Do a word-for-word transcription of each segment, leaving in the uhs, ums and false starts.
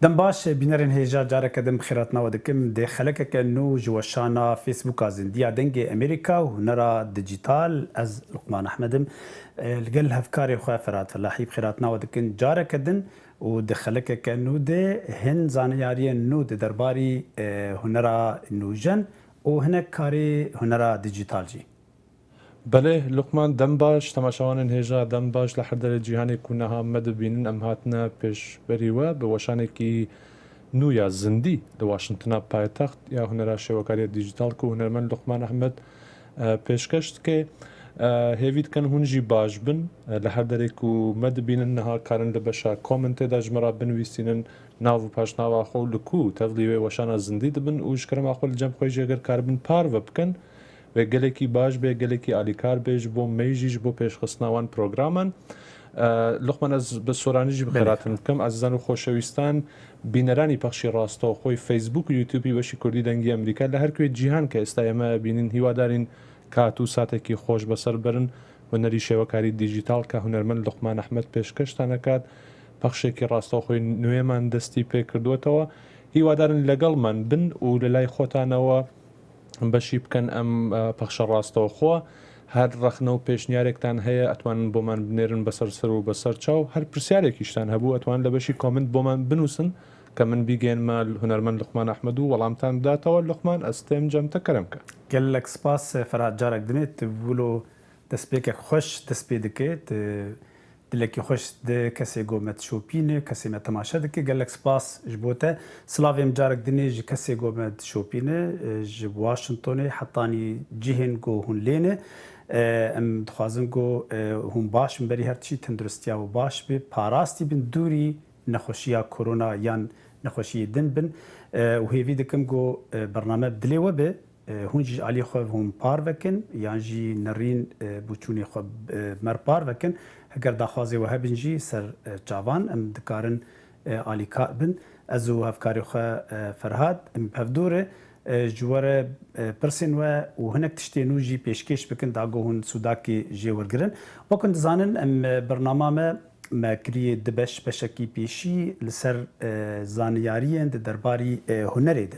Dem baş, bînerên hêja, careke din bi xêratina we dikim. Dê xelekeke nû ji weşana Facebooka Zindiya Dengê Amerîka û Hunera Dîjîtal, ez Luqman Ehmed im. E, li gel hevkarê xwe Ferhat Felahî bi xêratina we dikin careke din û di xelekeke nû de hin zanyariyên nû di derbarî, e, hunera nûjen û hinek karê hunera dîjîtal jî. Belê, Luqman, dem baş, temaşevanên hêja, dem baş. Li her derê cîhanê ku niha me dibînin, em hatine pêşberî we bi weşanekî nû ya zindî li Washingtona paytext ya hunera şêwekariya dîjîtal ku hunermend Luqman Ehmed, e, pêşkeş dike. E, hêvî dikin hûn jî baş bin. E, li her derê ku me dibînin niha karin li beşa komentê de ji me re binivîsînin nav û paşnava xwe û li ku tevlî wê weşana zindî dibin û ji kerema xwe li cem xwe jî eger karibin parve bikin, wê gelekî baş bê, gelekî alîkar bê ji bo me jî, ji bo pêşxistina wan programan. E, Luqman, ez bi soranî jî bi Belê. xêratin bikim. Ezîzan û xoşewîstan, bîneranî pexşî rastoxoyî Facebook û YouTubeî Weşî Kurdî Dengî Amerîka li her kuê cîhan ke êsta ême bînin, hîwadarîn ka tu satekî xweş beser berin. Hunerî şêwekarî dîjîtal ke hunermend Luqman Ehmed pêşkeştan ekat, pexşekî rastoxoyî nûyê man destî pê kirduwetewe. Hîwadarin legelman bin û li lay xotanê we beşî bikin em, e, pexşe rastoxo. Her rexne û pêşniyarêktan heye, etwanin bo man binêrin beser ser û beser çaw. Her pirsyarêkî jî tan hebû, etwanin li beşî komint bo man binûsin ke min bîgên me hunermend Luqman Ehmed û welamtan bidatewe. Luqman, ez têm cem te, kerem ke. Gelek spas, Ferhat, carek dinê tu wilo destpêkek xweş dest pê dike. Tu dilekî xweş di kesê go me dişopîne, kesê me temaşe dike. Gelek spas ji bo te. Silavê min carek dinê ji kesê go me dişopîne, e, ji Washingtonê hetanî cihên go hûn lê ne. E, em dixwazin go, e, hûn baş bin, berî her tiştî tenduristiya we baş be, parastî bin, dûrî nexweşiya korona yan nexweşiyê din bin. E, û hêvî dikim go, e, bername bi dilê we be. E, hûn jî alî xwe hûn parve kin, yan jî nerîn, e, boçûnê xwe, e, mer parve kin. Heger daxwazê we hebin jî ser, e, çavan em dikarin, e, alîkar bin. Ez û hevkarê xwe, e, Ferhat, em bi hevdû re, e, ji we re, e, pirsên we û hinek tiştê nû jî pêşkêş bikin, da go hûn sûdakê jê wergirin. Wekun dizanin, em, e, bernama me me kiriye di beş, beşekî pêşî li ser, e, zanyariyên di derbarî, e, hunerê de.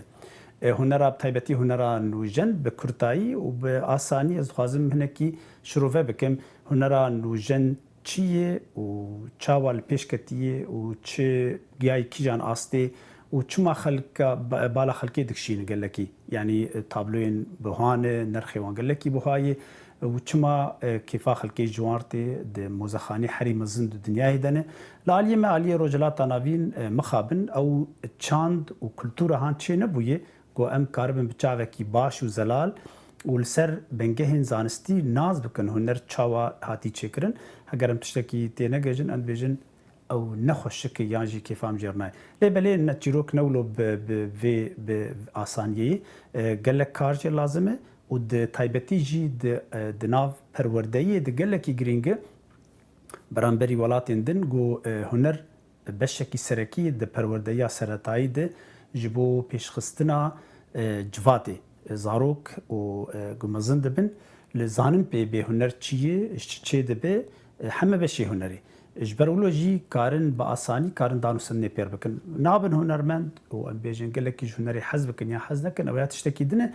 E, hunera, bi taybetî hunera nûjen bi kurtayî û bi asanî ez dixwazim hinekî şirove bikim. Hunera nûjen çi ye û çawa li pêş ketiye û çi giyayê kîjan astê û çima xelka, ba-, bala xelkê dikişîne gelekî? Yanî, e, tabloyên buha ne, nirxê wan gelekî buha ye û çima, e, kêfa xelkê ji wan re tê di mozexanê herî mezin di dinyayê de ne? Li aliyê me, aliyê Rojhilata Navîn, e, mixabin, ew çand û kultura han çê nebûye ku em karibin bi çavekî baş û zelal û li ser bingehên zanistî nas bikin huner çawa hatî çêkirin. Heger em tiştekî tênegihîjin, em dibêjin, ew ne xweşik e yan jî kêfa min jê re nayê. Lê belê ne çîrok ne wilo bi, bi vê, bi asaniyê ye. E, gelek kar jê lazim e û di taybetî jî di, e, di nav perwerdeyê de gelekî girîng e. Beramberî welatên din ku, e, huner beşekî serekî di perwerdeya seretayî de ji bo pêşxistina, e, civatê, e, zarok û, e, ku mezin dibin, li zanin pê bê huner çi ye, ji çi çê dibe, e, heme beşê hunerê. Ji ber wilo jî karin bi asanî, karin danûstendinê pêr bikin. Nabin hunermend û em bêjin gelekî ji hunerê hez bikin ya hez nekin, ew ya tiştekî din e.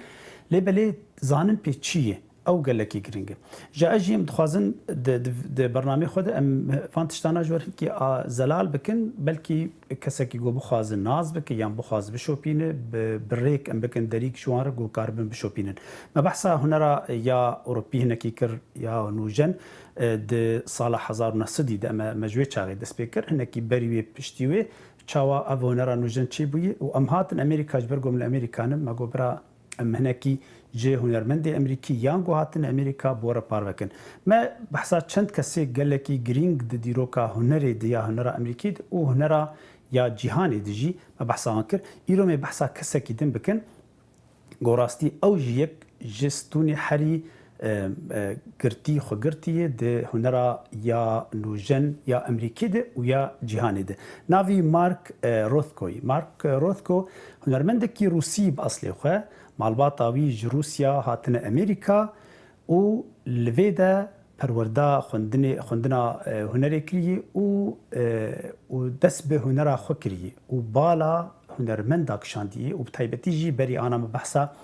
Lê belê zanin pê çi ye, ew gelekî giring e. Ji ez jî em dixwazin di, di, di bernameyê xwe de em van tiştana ji we re hinkî a zelal bikin. Belkî kesekî ku bixwaze nas bike yan bixwaze bişopîne, bi, bi rêk em bikin derîk ji wan re ku karibin bişopînin. Me behsa hunera ya Ewropî hinekî kir, ya nûjen, e, di sala hezar û neh sedî de me, me ji wê çaxê dest pê kir. Hinekî berî wê, piştî wê, çawa ev hunera nûjen çêbûye û em hatin Amerîka, ji ber ku em li Amerîka ne, me got bira em hinekî ji hunermendê Amerîkî yan ku hatine Amerîka bi we re parve kin. Me behsa çend kesê gelekî girîng di dîroka hunerê de ya hunera Amerîkî de û hunera ya cîhanê de jî me behsa wan kir. Îro me behsa kesekî din bikin. Ku rastî ew jî yek ji stûnê herî, e, e, girtî, xwegirtî ye di hunera ya nûjen ya Amerîkî de û ya cîhanê de. Navî Mark, e, Rothko ye. Mark, e, Rothko hunermendekî Rûsî bi eslê xwe, malbata wî ji Rûsya hatine Amerîka û li vê de perwerda xwendinê, xwendina, e, hunerê kiriyî û, e, û dest bi hunera xwe kiriyî û bala hunermenda kişandiyî û bi taybetî jî berî ana me behsa,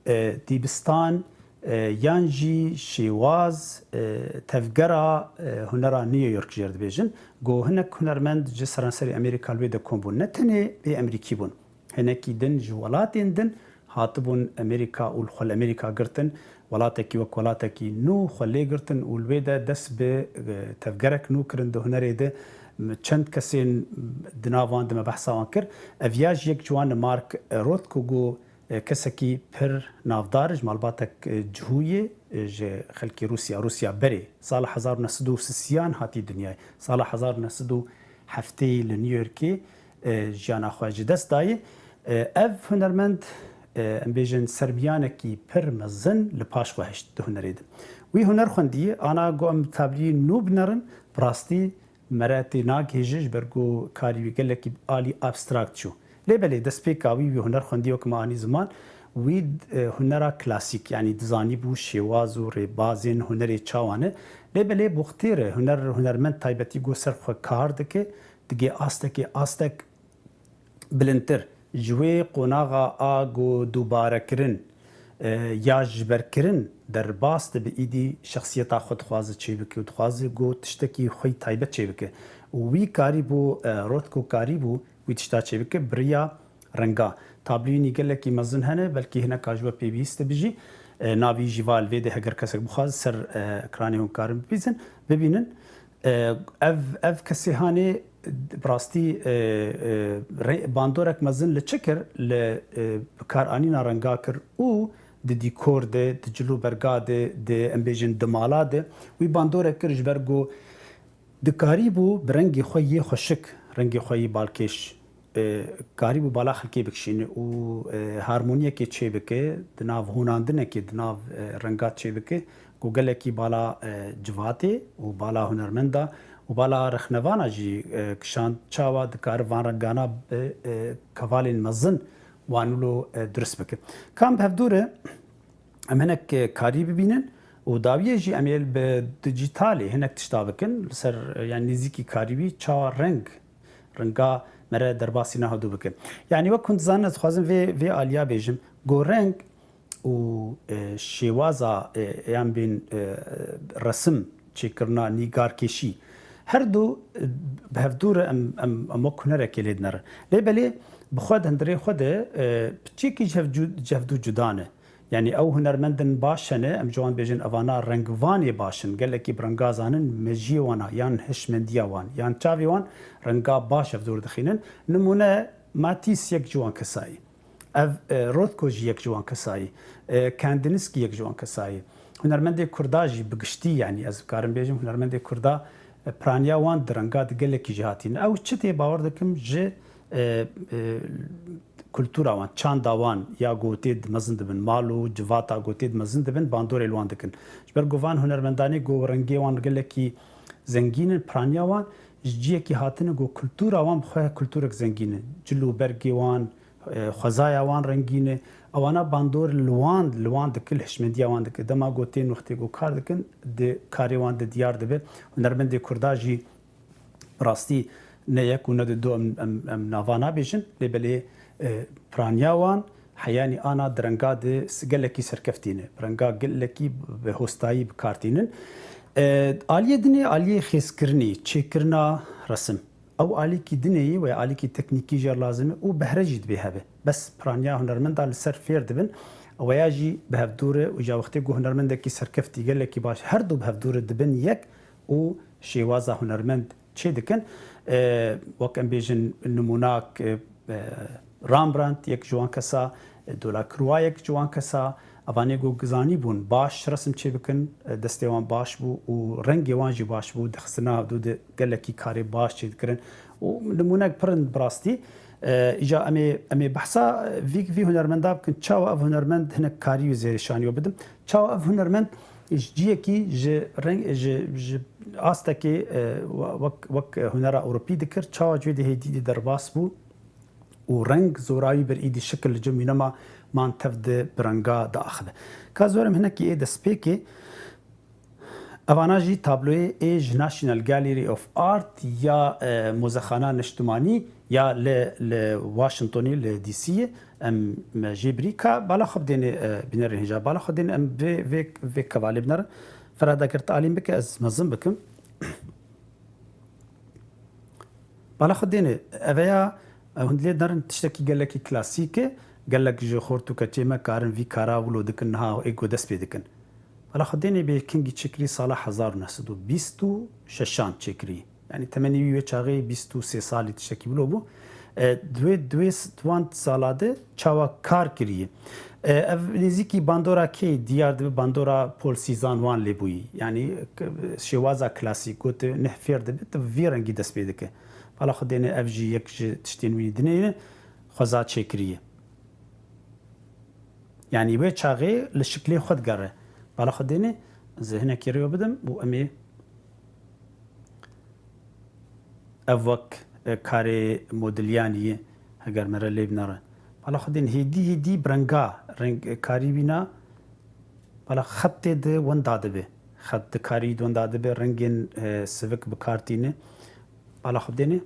e, dîbistan, e, yan jî şêwaz, e, tevgera, e, hunera New York jê re dibêjin. Ku hinek hunermend ji seranserê Amerîka li wê de kom bûn. Ne tenê bê Amerîkî bûn. Hinekî din ji welatên din hatibûn Amerîka û li xwe li Amerîka girtin. Welatekî wek welatekî nû xwe lê girtin û li wê de dest bi, e, tevgerek nû kirin di hunerê de. Çend kesên di nav wan de me behsa wan kir. Ev ya ji yek ji wan e Mark Rothko ku, e, kesekî pir navdar e, ji malbatek, e, cihû yê, e, ji xelkê Rûsya, Rûsya berê. Sala hezar û neh sed û sisiyan hatî dinyayê. Sala hezar û neh sed û heftê li New Yorkê, e, jiyana xwe ji dest dayî. E, ev hunermend, e, em bêjin sermiyanekî pir mezin li paş xwe hişt di hunerê de. Wî huner xwendiyê, ana ku em tabliyê nû binerin, bi rastî mere tê nagihêje ji ber ku karî wî gelekî alî abstrakt çû. Lê belê destpêka wî, wî huner xwendî wek me anî ziman, wî, e, hunera klasîk, yanî dizanî bû şêwaz û rêbazên hunerê çawa ne. Lê belê bi wextê re huner, hunermend taybetî ku ser xwe kar dike, digê astekê astek bilindtir. Ji wê qonaxa a ku dubarekirin, e, ya jiberkirin derbas dibe, îdî şexsiyeta xwe dixwaze çêbike û dixwaze ku tiştekî xwe yî taybet çêbike. Û wî karîbû, e, Rothko karîbû wî tişta çêbike bi riya renga. Tabliyên wî gelekî mezin hene, belkî hineka ji we pê bihîst dibe jî. E, navê wî jî va li vê de, heger kesek bixwaze ser, e, ekranê hûn karin bibîzin, bibînin. E, ev, ev kesê hanê bi rastî, e, e, re-, bandorek mezin li çi kir? Li, e, bikaranîna renga kir û di dîkor de, di cil û berga de, di, em bêjin, di mala de wî bandorek kir, ji ber ku dikarîbû bi rengê xwe yê xweşik, rengê xwe yê balkêş, e, karîbû bala xelkê bikişîne û, e, harmoniyekê çêbike, di nav hûnandinekê, di nav, e, renga çêbike, ku gelekî bala, e, civatê û bala hunermenda û bala rexnevana jî, e, kişand, çawa dikare van rengana bi, e, kevalên mezin wan wilo, e, durist bike. Kam bi hevdû re em hinek, e, karî bibînin û dawiyê jî em ê bi dîjîtalê hinek tişta bikin, li ser, e, yanî nêzîkî karî wî çawa reng, renga me re derbasî niha dû bike. Yanî wek hûn dizanin, ez dixwazim vê, vê aliya bêjim, ku reng û, e, şêwaza, e, yan bên, e, resim çêkirina nîgarkêşî, her du, e, bi hevdû re em, em, em wek hunerekê lê dinerin. Lê belê bi xwe di hundirê xwe de, e, piçekî ji hev cu-, ji hevdû cuda ne. Yanî ew hunermendin baş hene, em ji wan bêjin evana rengvanê baş in, gelekî bi renga zanin, mejiyê wan a, yan hişmendiya wan, yan çavê wan renga baş hevdû re dixînin. Nimûne Matisse yek ji wan kesayî. Ev, e, Rothko jî yek ji wan kesayî. E, Kandinsky yek ji wan kesayî. Hunermendê Kurda jî bi giştî, yanî ez dikarim bêjim, hunermendê Kurda, e, piraniya wan di renga di gelekî jî hatîne. Ew çi tê bawer dikim ji, e, e, kultura wan, çanda wan ya gotê di mezin dibin, mal û civata gotê di mezin dibin, bandorê li wan dikin. Ji ber ku van hunermendanê ku rengê wan gelekî zengîn in, piraniya wan ji ciyekî hatine ku kultura wan bi xwe kulturek zengîn e. Cil û bergê wan, e, xwezaya wan rengîn e. Ewana bandor li wan, li wan dike, li hişmendiya wan dike. Dema ku tên wextê ku kar dikin, di karê wan de diyar dibe. Hunermendê Kurda jî bi rastî ne yek û ne di du em, em, em nava nabêjin. Lê belê, e, piraniya wan heyanî ana di renga de s-, gelekî serkeftî ne. Bi renga gelekî bi hostayî bi kar tînin. E, aliyê dinê, aliyê xêzkirinê, çêkirina resim. Ew alîkî dinê yî, wê alîkî teknîkî jê re lazim e û behre jî dibê hebe. Bes piraniya hunermenda li ser fêr dibin, eweya jî bi hevdû re û ja wextê ku hunermendekî serkeftî gelekî baş, her du bi hevdû re dibin yek û şêwaza hunermend çê dikin. E, wek em bêjin nimûnak, e, e, Rembrandt yek ji wan kesa, e, Delacroix yek ji wan kesa, evanê ku zanî bûn baş resim çê bikin, e, destê wan baş bû û rengê wan jî baş bû, dixistina hevdû de gelekî karê baş çê dikirin. Û nimûnek pir in bi rastî. E, îja em ê, em ê behsa vî, vî hunermenda bikin, çawa ev hunermend hinek karî wî zêrîşanî we bidim, çawa ev hunermend ji ciyekî ji reng, ji, ji astekê, e, wek, wek hunera Ewropî dikir, çawa ji wê de hêdî dî derbas bû û reng zora wî bir îdî şikil li cem wî nema, man tev di bi renga diaxive. Ka zorim hinekî ê destpêkê, Evana jî tabloyê ê ji National Gallery of Art ya, e, Mozexana Niştimanî ya li, li Washingtonê, li D C'yê, em me jê birî ka bala xwe bidêne, e, bînerên hêja. Bala xwe dêne em vê, vê, vê kevalê binerin. Ferhad, eger tu alî min bike, ez mezin bikim. Bala xwe dêne, eveya, e, hûn lê nerin tiştekî gelekî klasîk e, gelek ji xort û keçê me karin vî kara wilo dikin, niha ê ku dest pê dikin. Bala xwe dêne bê kingî çêkirî sala hezar û neh sed û bîst û şeşan çêkirî. Yanî temenî wî wê çaxê bîst û sê salî tiştekî wilo bû. E, di wê, di wê s-, di wan sala de çawa kar kiriye? E, ev nêzîkî bandora kê diyar dibe? Bandora Paul Cézanne wan lê bûyî. Yanî, k-, şêwaza klasîk, ku tu neh fêr dibe, tu vî rengî dest pê dike. Bala xwe dêne ev jî yek ji tiştên wî dinê ye, xweza çêkirî ye. Yanî wê çaxê li şiklê xwe digere. Bala xwe dêne, ez ê hinekî rêwe bidim û em ê ev wek, e, karê modeliyanî ye, heger me re lê binere. Bala xwe dêne hêdî hêdî bi renga, reng, e, karî wîna, bala xetê di winda dibe. Xet di karî di winda dibe, rengên, e, sivik bi kar tîne. Bala xwe dêne.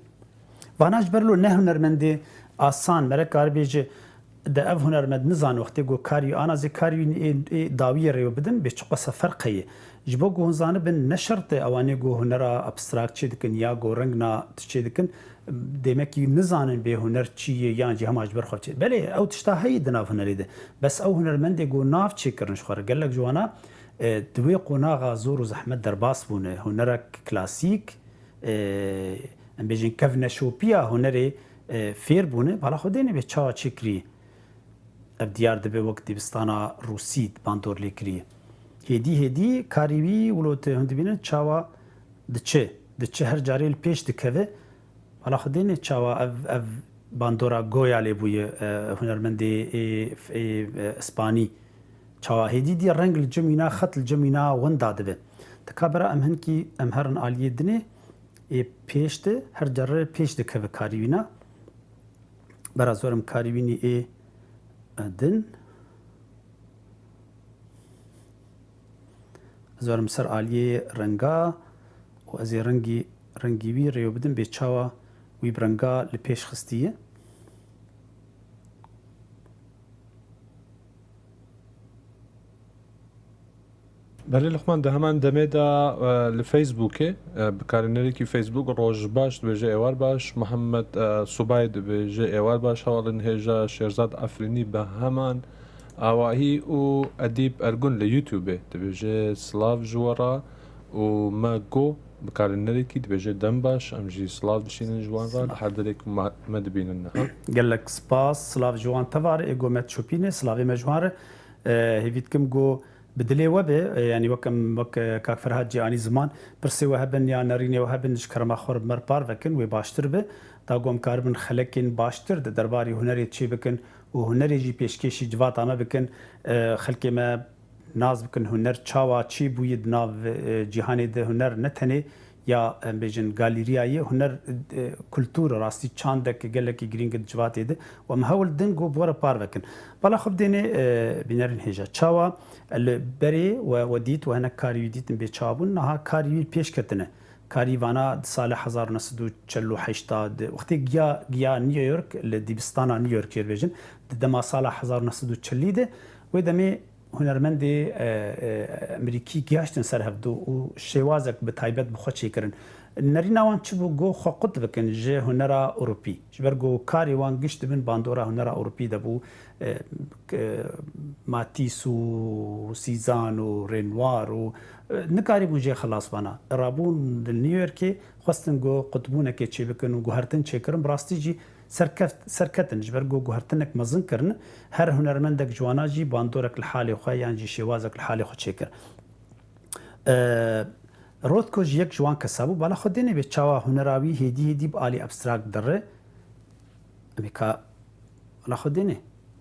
Vana ji ber lo ne hunermendê asan, mere karibêje de ev hunermend nizane wextê ku karî ana zê karî wî ê, ê dawiyê rêwe bidin, bê çiqasa ferq heye. Ji bo ku hûn zanibin, ne şert e ewanê ku hunera abstrakt çê dikin ya ku rengna tu çê dikin, demekî nizanin bê huner çi ye yan jî hema ji ber xwe çê. Belê, ew tişta heye di nav hunerê de. Bes ew hunermendê ku nav çêkirin ji xwe re. Gelek ji wana, e, di wê qonaxa zor û zehmet derbas bûne. Hunerek klasîk, e, em bêjin kevneşopiya hunerê, e, fêr bûne, bala xwe dêne bê çawa çêkirî. Ev diyar dibe wek dibistana Rûsî bandor lê kiriye. Hêdî hêdî karî wî wilo te hûn dibînin çawa diçe, diçe her carê li pêş dikeve. Bala xwe dêne çawa ev, ev bandora Goya lê bûye, e, hunermendê ê, ê, e, Îspanî. Çawa hêdî dî reng li cem wîna, xet li cem wîna winda dibe. Tika bera em hinkî, em herin aliyê dinê, ê pêş de, her care pêş dikeve karî wîna. Bera zorim karî wînî ê, e, din. Zorim ser aliyê renga û ez ê rengî, rengî wî rêwe bidim bê çawa wî bi renga li pêş xistiye. Belê Luqman, di heman demê de, e, li Facebookê, e, bikarînerekî Facebook, Roj baş dibêje, êwar baş, Mihemed, e, Subay dibêje, êwar baş, hevalên hêja, Şêrzad Efrînî bi heman awahî û Edîb Ergun li YouTubeê dibêje, silav ji we re û me go bikarînerekî dibêje, dem baş, em jî silav dişînin ji wan re, li her derê ku me, me dibînin niha. Gelek spas, silav ji wan tevare, ê go me dişopîne, silavê me ji wan re. E, hêvî dikim go bi dilê we be, e, yanî wek em, wek, e, kak Ferhad jî anî ziman, pirsê we hebin ya nerînê we hebin, ji kerema xwe re bi me re parve kin, wê baştir be. Da ku em karibin xelekên baştir di derbarê hunerê çê bikin û hunerê jî pêşkêşî civata me bikin, e, xelkê me nas bikin huner çawa çê bûye di nav, e, cîhanê de, huner ne tenê ya, em bêjin, galeriya ye, huner, e, kultur, rastî çandek gelekî girîng e di civatê de. Û em hewl din ku bi we re parve kin. Bala xwe bidêne, e, bînerên hêja. Çawa li berê we, we dît, we hinek karî wî dîtin bê çawa bûn, niha karî wî pêş ketine. Karî vana di sala hezar û neh sed û çel û heşt de, wextê giya, giya New York, li dibistana New York jê dibêjin, di dema sala hezar û neh sed û çelî de, wê demê hunermendê, e, e, Emerîkî gihaştin ser hevdu û şêwazek bi taybet bi xwe çêkirin. Nerîna wan çi bû? Go xwe qut bikin ji hunera Ewropî. Ji ber ku karê wan giş dibin bandora hunera Ewropî de bû, e, k-, Matisse û Cézanne û Renoir û, e, nikarîbûn jê xelas bana. Rabûn di New Yorkê, xwestin ku qutbûnekê çêbikin û guhertin çêkirin. Bi rastî jî serkeft-, serketin, ji ber ku guhertinek mezin kirin, her hunermendek ji wana jî bandorek li halê xwe yan jî şêwazek li halê xwe çêkir. E, Rothko jî yek ji wan kesa bû. Bala xwe dêne bê çawa hunera wî hêdî hêdî bi alî abstrakt dere. Em ê ka bala xwe dêne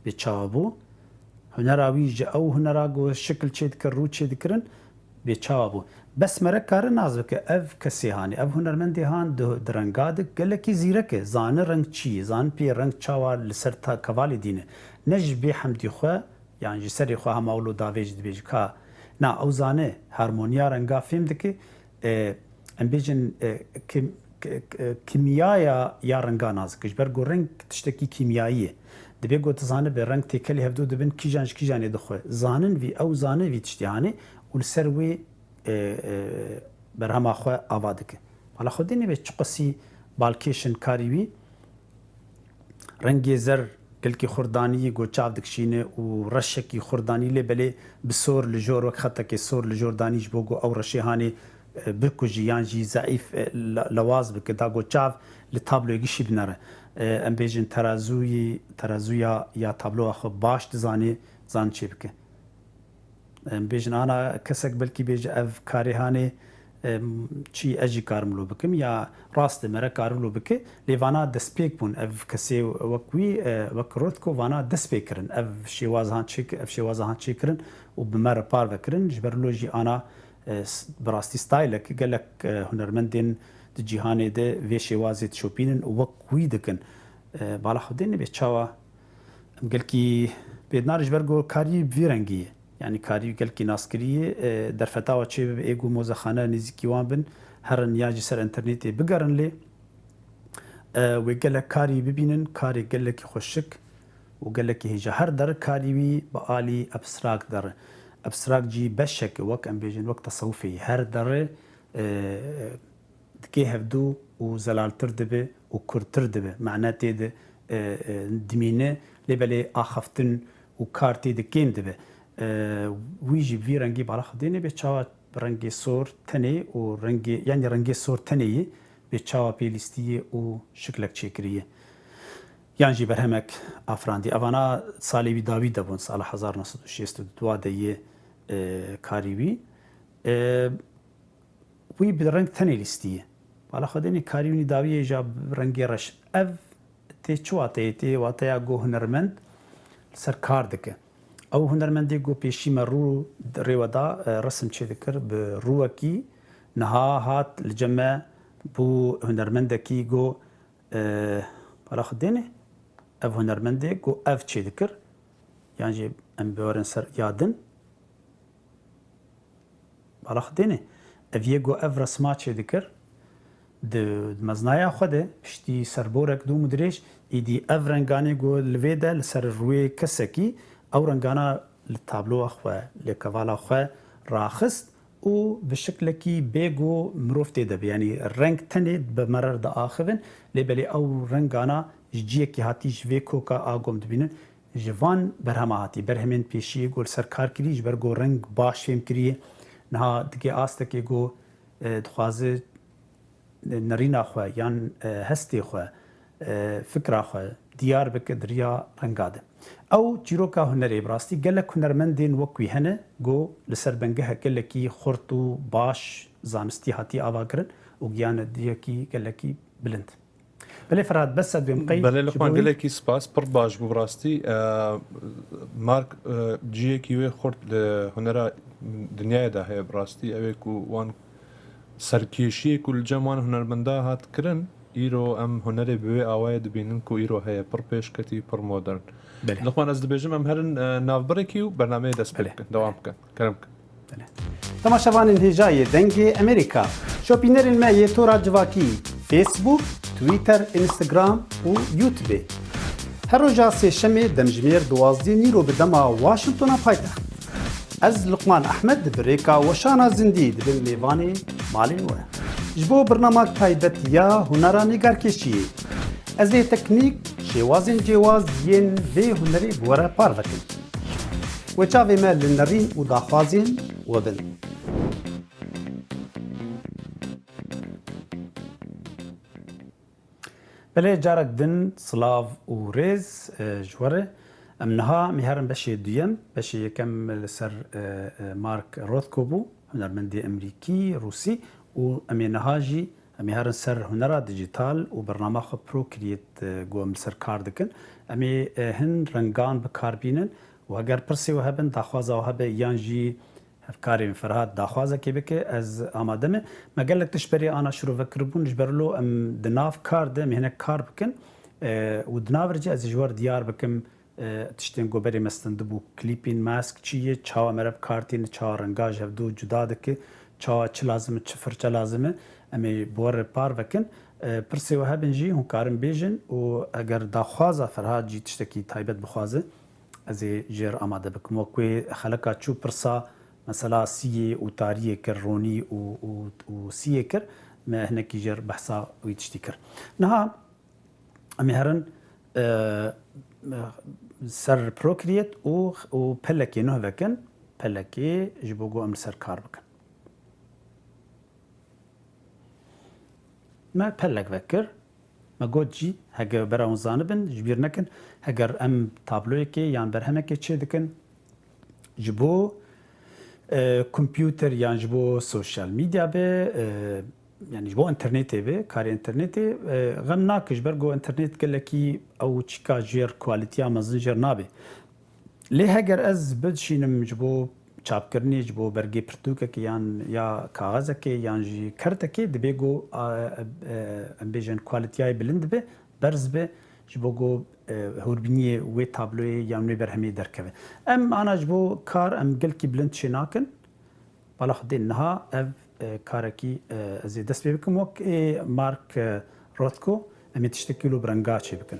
bê çawa bû. Hunera wî ji ew hunera ku şikil çêdikir, rû çêdikirin, bê çawa bû. Bes mere kare nas bike, ev kesê hanê, ev hunermendê han di, di renga de gelekî zîrek e. Zane reng çi ye, zane pê reng çawa li ser ta-, kevalê dîne. Ne ji bê hemdî xwe, yan ji serê xwe hema wilo davê jî dibêje ka Na, ew zane harmoniya renga fêm dike, e, em bêjin, e, kim-, k-, k-, kimyaya ya renga nas dike. Ji ber ku reng tiştekî kîmyayî ye. Dibê ku tu zanibe reng têkelî hevdû dibin, kîjan ji kîjanê dixwe. Zanin vî, ew zane vî tiştî hanê û li ser wê, e, e, berhema xwe ava dike. Bala xwe dê nebe çiqasî balkêş in karî wî. Rengê zer gelkî xurdanî go çav dikişîne û reşekî xurdanî lê belê bi sor li jor wek xetekê sor li jor danî ji bo ku ew reşê hanê, e, bikujî yan jî zeîf, e, le-, lewaz bike da ku çav li tabloyê gişî binere. E, em bêjin terazûyî, terazûya ya tabloya xwe baş dizanê, zan çê bike. Em bêjin ana kesek belkî bêje ev karê hanê, em, çi ez jî karim lo bikim ya rast e mere karim lo bike. Lê vana destpêk bûn. Ev kesê wek wî, e, wek Rothko vana dest pê kirin. Ev şêwaza han çêk-, ev şêwaza han çêkirin û bi me re parve kirin. Ji ber lo jî ana, e, s-, bi rastî stylek gelek, e, hunermendên di cîhanê de vê şêwazê dişopînin û wek wî dikin. E, bala xwe dê nebe çawa em gelkî pê dinare ji ber ku karî bi vî rengî ye. Yanî karî gelkî naskirî ye, e, derfeta we çê bibe, ê ku mozexane nêzîkî wan bin, herin ya jî ser înternetê bigerin lê, e, wê gelek karî bibînin, karê gelekî xweşik û gelekî hêja. Her derê karî wî bi alî abstract derê. Abstract jî beşek e, wek em bêjin, wek tesewufê ye. Her derê, e, dikê hevdû û zelaltir dibe û kurtir dibe. Mane tê de, e, e, dimîne, lê belê axaftin û kar tê de kêm dibe. E, wî jî bi vî rengî bala xwe dê nebe çawa rengê sor tenê û rengê, yanî rengê sor tenê yê bê çawa pêlîstî yê û şiklek çêkirî ye. Yan jî berhemek afirandî. Evana salê wî dawî de bûn, sala hezar neh sed û şêst û dua de yê, e, karî wî. E, Wî bi reng tenê lîstiye. Bala xwe dênê karî wî dawiyê ja bi rengê reş. Ev tê çi wateyê? Tê wateya ku hunermend li ser kar dike. Ew hunermendê ku pêşî me rû rê we da, e, resim çê dikir bi rûwekî niha hat li cem me bû hunermendekî ku, e, bala xwe dênê ev hunermendê ku ev çê dikir. Yan jî em biwerin ser ya din. Bala xwe dêne. Ev yê ku ev resma çêdikir, di, di meznaya xwe de, piştî serborek dûm û dirêj, îdî ev renganê ku li vê de, li ser rûyê kesekî, ew rengana li tabloya xwe, li kevala xwe raxist û bi şiklekî bê ku mirov tê de be. Yanî reng tenê bi me re diaxivin, lê belê ew rengana ji ciyekî hatî ji vê koka a ku em dibînin, ji van berhema hatî, berhemên pêşî ku li ser kar kirî, ji ber ku reng baş fêm kiriye, niha dike astekê ku, e, dixwaze nerîna xwe yan, e, hestê xwe, e, fikra xwe diyar bike di riya renga de. Ew çîroka hunerê bi rastî gelek hunermendên wek wî hene ku li ser bengehek gelekî xurt û baş zanistî hatî ava kirin û giyane diyekî gelekî bilind. Belê Ferhat, bes ez dibêm qey Belê ji Luqman, bo wî gelekî spas, pir baş bû bi rastî. E, Mark, e, cihekî wê xurt li hunera dinyayê de heye bi rastî. Ew ê ku wan serkêşiyê ku li cem wan hunermenda hat kirin, îro em hunerê bi wê awayê dibînin ku îro heye, pir pêşketî, pir modern. Belê. Luqman, ez dibêjim em herin, e, navbirekî û bernameyê dest pê Belê. bikin, dewam bikin. Kerem bikin. Belê. Temaşevanên hêja yê Dengê Amerîka, şopînerên me yê tora civakî, Facebook, Twitter, Instagram û YouTube. Her roja sêşemê demjimêr duwazdeh nîro bi dema Washingtona paytext. Ez Luqman Ehmed bi rêka weşana zindî dibim mêvanê malên we. Ji bo birnamak taybet ya hunera nîgarkêşiyê, ez ê teknîk, şêwazên cêwaz yên vê hunerê bi we re parve kim. Wê çavê me li nerîn û daxwazên we bin. Belê, carek din silav û rêz, e, ji we re. Em niha em ê herin beşê duyem, beşê yekem li ser, e, e, Mark Rothko bû, hunermendê Emerîkî, Rûsî û em ê niha jî Em ê herin ser hunera dîjîtal û bernama xwe Procreate, e, ku em li ser kar dikin. Em ê, e, hin rengan bi kar bînin û heger pirsê we hebin, daxwaza we hebe yan jî hevkarê min Ferhat daxwazekê bike, ez amade me. Me gelek tişt berê ana şirove kiribûn, ji ber lo em di nav kar de, em ê hinek kar bikin, e, û di nav re jî ez ê ji we re diyar bikim, E, tiştên ku berê me stendibû, klîpên mask çi ye, çawa mere bi kar tîne, çawa renga ji hevdû cuda dike, çawa çi lazim e, çi firçe lazim e, em ê bi we re parve kin. E, pirsê we hebin jî hûn karin bêjin û eger daxwaza Ferhad jî tiştekî taybet bixwaze, ez ê jê re amade bikim. Wek wê xeleka çû pirsa, mesela, siyê û tariyê kir, ronî û, û, û siyê kir, me hinekî jê re behsa wî tiştî kir. Niha em ê herin, e, ser Procreate û, û pelekê nuh vekin, pelekê ji bo ku em li ser kar bikin. Me pelek vekir, me got jî, hege bera hûn zanibin, ji bîr nekin, heger em tabloyekê yan berhemekê çê dikin, ji bo, e, kompûter yan ji bo sosyal medya be, e, yanî ji bo înternetê be, karê înternetê, e, xem nake, ji ber ku înternet gelekî ew çîka jêr kwalîtiya mezin jêr nabe. Lê heger ez bidişînim ji bo çapkirinê, ji bo bergê pirtûkekê yan ya kaxezekê yan jî kertekê, dibê ku, a, e, e, em bêjin kwalitiyayê bilind be, berz be, ji bo ku, e, hûrbîniyê wê tabloyê yan wê berhemê derkeve. Em ana ji bo kar em gelkî bilind çê nakin. Bala xwedê niha ev, e, karekî, e, ez ê dest pê bikim. Wek ê Mark, e, Rothko, em ê tiştekî wilo bi renga çê bikin.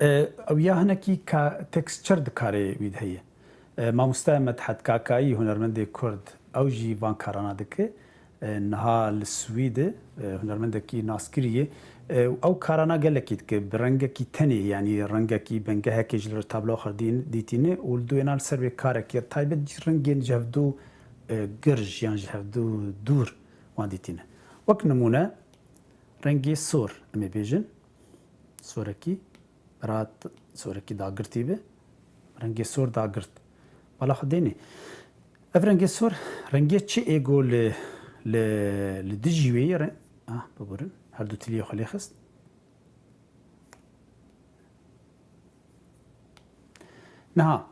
E, ew ya hinekî ka texture di karê wî de heye. E, mamoste Medhet Kakayî, hunermendê Kurd, ew jî van karana dike. E, niha li Swîdê, e, hunermendekî naskirî ye. E, ew karana gelekî dike, bi rengekî tenê, yanî rengekî bengehekê ji li tabloya xwe dîn-, dîtîne û li dû êna li ser vê karekî taybet jî rengên ji hevdû, e, girj yan ji hevdû dûr wan dîtîne. Wek nimûne, rengê sor, em ê bêjin, sorekî, Berat sorekî dagirtî bi. Rengê sor dagirt. Bala xwe dênê. Ev rengê sor, rengê çi ê go li, li, li dijî wê ye? Re-, ah, biburin. Her du tiliyê xwe lê xist. Niha,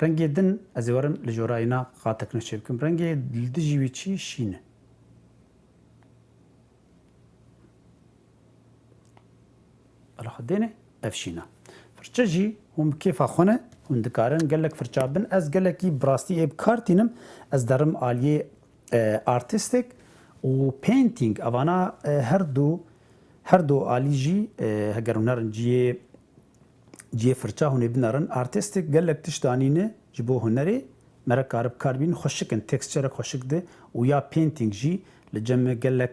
rengê din ez ê werim li jorayîna qatek nû çê bikim. Rengê li dijî wê çi? Şîn e. Bala xwe dêne, ev şîna. Firçe jî hûn bi kêfa xwe ne, hûn dikarin gelek firça bin. Ez gelekî bi rastî ê bi kar tînim. Ez derim aliyê, e, artistic û painting. Evana, e, her du, her du alî jî, e, heger hûn herin cihê, cihê firça hûn ê binerin. Artistic gelek tişt danîne ji bo hunerê. Me re kare bi kar bînin, xweşik in, texturek xweşik de û ya painting jî li cem me gelek